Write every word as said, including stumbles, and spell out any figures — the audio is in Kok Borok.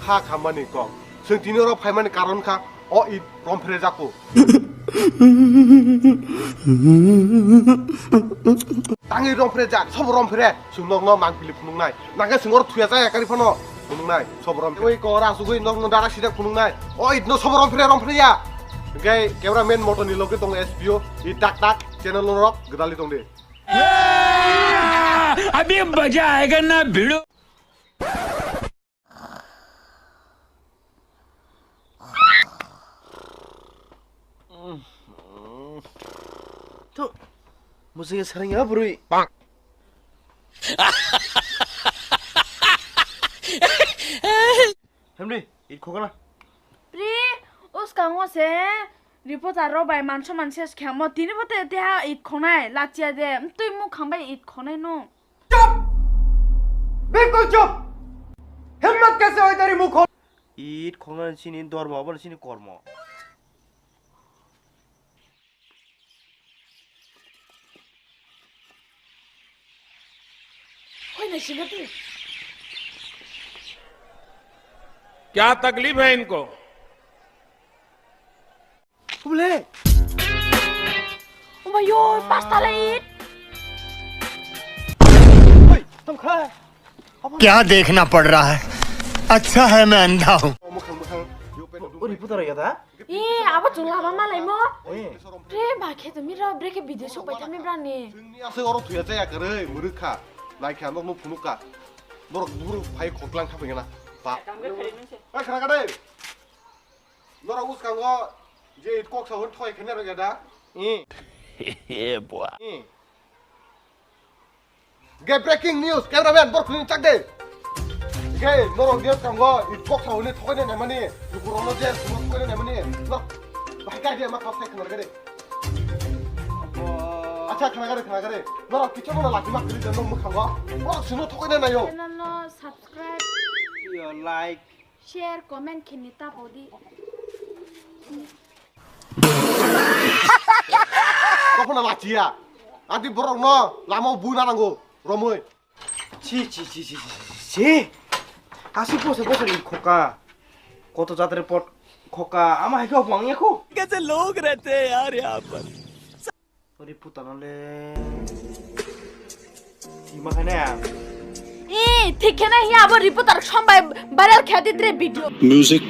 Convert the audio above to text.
Kha khamani kok. Chwng tini oro phaimani karon kha o it romphre jako. Tangwi romphre jak, sobo romphre. Chwng nokno mangpili phunuknai. Nangkhe chwng oro thuya jaya kari phano phunuknai. Sobo romphre. Oi kora asugwi nokno dara sida phunuknai. O it no sobo romphre, romphre ya. Hingkhe cameraman motor ni logi tongo S P O. I tak tak channel rok gwdalwi tongdi. अभी मजा आएगा ना भिड़ो। Thuk, musik yang sering ya bro. Hemdi, it khokna. Pri, uskango se reporter rok bai manso manse khemo tini bote teha it khonai lachia de twi mukhang bai it khonai no. चुप! बिल्कुल चुप! हिम्मत कैसे हुई तेरी मुंह खोल? It khokna sini dormo, aboni sini kormo. Hoi na singati. क्या तकलीफ है इनको? Bole. Oh my god, pasta late. Hoi, tam kha. क्या देखना पड़ रहा है? अच्छा है मैं अंधा हूँ। Ori putara ya da? Eh, abo chwng lama malai mo. Eh. Pre ba khe to mira bre khe video sok pai thami brani. Chwngni aswk oro thuya jaya kwrwi mwrwk kha. Nai kha nokno phunuk kha. Norok buru phai khoklang kha phai gana. Pa. Oi khna kha dai. Norok uskango je kok sa hwn thoi khanya rok ya da. Eh. Eh, bua. Eh. Ge breaking news, cameraman, bor khulini chak de. Ge, norok ge kango, i kok sa hwnwi thokaina naimani, lukurokno je sumo thokaina naimani, no, bahai kai de ma kok sai khna gade. Acha khna gade, khna gade. Norok kicha mona laki ma khri de no mukhango. Norok sumo thokaina nayo. Channel no subscribe. Yo like. Share, comment khini ta podi. Kophona lachiya. Adi borok no lama bui na nango. Romoi. Chi, chi, chi, chi, chi, chi. Asi posa posa ni khoka. Koto jatre pot khoka. Ama hai kho bang ya kho. कैसे लोग रहते हैं यार यहाँ पर। Ori putano le. Ima khane. Eh, thik khene hi abo reporter sombai viral khati tre video. Music.